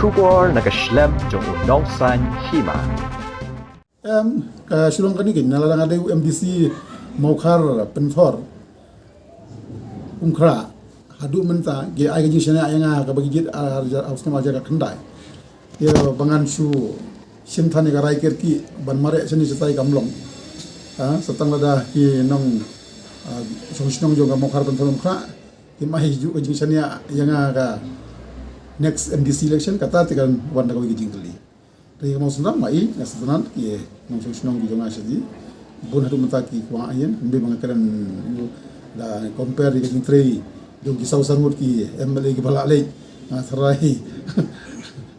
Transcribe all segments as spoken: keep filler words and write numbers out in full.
Khubor na ka shlem jong u Nongsaiñ Hima. Em, ka Shillong kane keiñ, na la nga dei u M D C Mawkhar Pynthor Umkhrah. Haduh mynta ki ai ka jingshaniah ïa nga kaba ki jied ar hajar, ar snem ar hajar khyndai. Ïa ba ngan shu shim than ïa ka rai kyrkieh ban mareh shane shatai kam long. Ha, sa tang lada ki nong, ah, shong shnong jong ka Mawkhar Pynthor Umkhrah kim ai juh ka jingshaniah ïa nga ka next M D C election, kata te kan wan da kawei ka jingkylli. Te ka Mawsynram ma i, nga sngewtynnat ki nongshong shnong ki jong nga shaji. Bun haduh mynta ki kwah ïa, ym dei ba nga kren, ïa, da compare ïa ka jingtrei jong ki saw san ngut ki M L A kiba la leit. Nga tharai,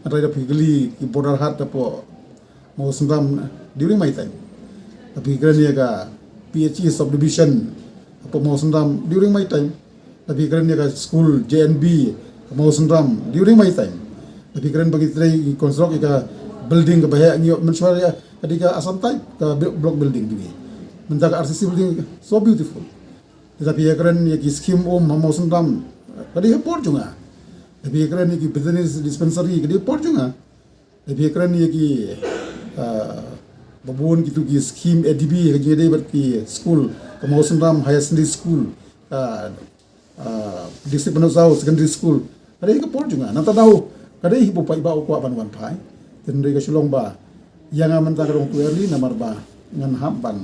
nga tharai da phi kylli ki Borderhat hapoh Mawsynram during my time. Da phi kren ïa ka P H E subdivision hapoh Mawsynram during my time. Da phi kren ïa ka school J N B ka Mawsynram during my time. Da phi kren ba ki trei construct ïa ka building kaba heh ngi ïoh mynshuwa ïa ka dei ka Assam type ka bi-, block building jong ngi. Mynta ka R C C building, so beautiful. Da phi kren ïa ki scheme um ha Mawsynram, ka dei ha por jong nga. Da phi kren ïa ki veterinary dispensary, ka dei ha por jong nga. Da phi kren ïa ki, ah, ba bun kitu ki scheme A D B ka jingïadei bad ki school, ka Mawsynram Higher Secondary School, ka, ah, District Pynursau Secondary School. Ka dei ka por jong nga. Nangta daw ka dei hi ba u paidbah u kwah ban wan phai. Te hynrei ka shu long ba ïa nga mynta ka long too early namar ba ngan hap ban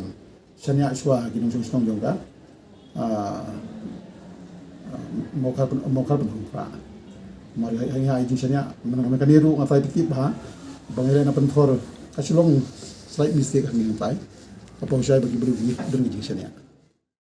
shaniah shuwa ki nongshong shnong jong ka, ah, ah, Mawkhar Pyn-, Mawkhar Pynthor Umkhrah. Namar ha, ha, ha i jingshaniah mynta ka, mynta kane ruh nga tharai phi tip bha ba ngi leh na Pynthor, ka shu long slight mistake ha ngi, nga tharai. Ka pynshai ba ki briew ki don ki jingshaniah.